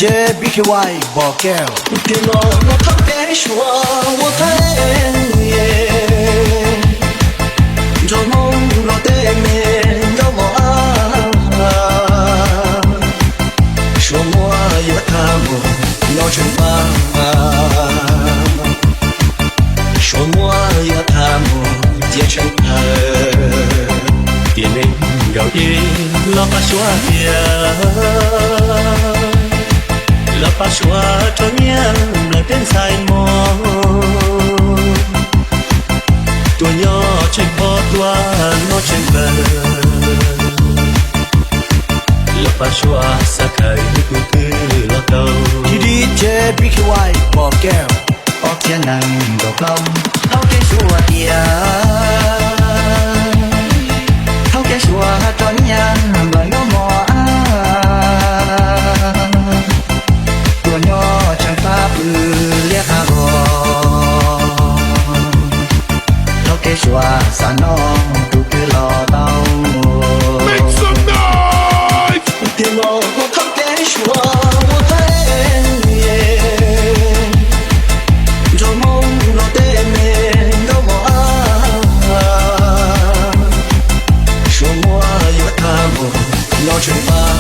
J B K Y Vocal. Tiam no los thoob kev Suav ua thaij, nrog Hmoob los tej me nkauj mos ab, Suav muab yuav tag mus nyob tseem pab, Suav muab yuav tag mus cia tseem tawg. Tiam neeg nkaus ces los pab Suav tias, los pab Suav rau nyiaj nplawm peb ntxhais mos, tuaj nyob tseem pab tuaj noj tseem plawg, los pab Suav xav khaws tus twg los tau. D J B K Y Vocal. Ob txhiab nees nkaum plaub, thoob kev Suav tias, thoob kev Suav rau nyiaj nplawm nkauj mos ab, tuaj nyob tseem pab pw liab qab vog, thoob kev Suav xav noj tus twg los tau. Tiam no los thoob kev Suav ua thaij, nrog Hmoob los tej me nkauj mos ab, Suav muab yuav tag mus nyob tseem pab,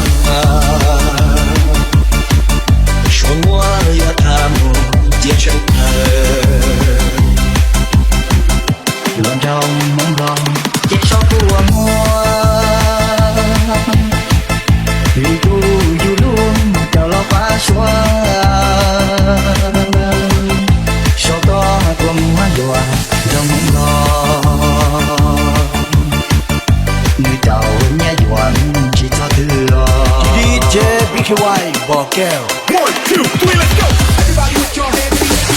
Suav muab yuav tag mus cia tseem tawg. Los nraug Hmoob Nplog ces so kuj ua muag, vim kuj yug lub caum los pab Suav, so koj tua muag yuav nraug Hmoob Nplog, nws caum nyiaj yuav tsis txog twg os. D J B K Y Vocal. One, two, three, let's go. Everybody put your hands in the air.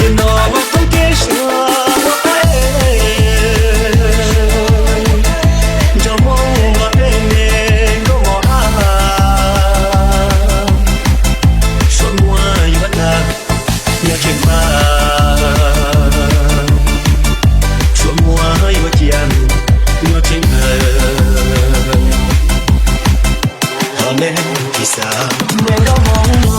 Ces no ua thoob kev Suav ua thaij, nrog Hmoob los tej me nkauj mos ab, Suav muab yuav tag nyob tseem pab, Suav muab yuav cia nyob tseem tawg. Thov nej tsis xav me nkauj Hmoob no,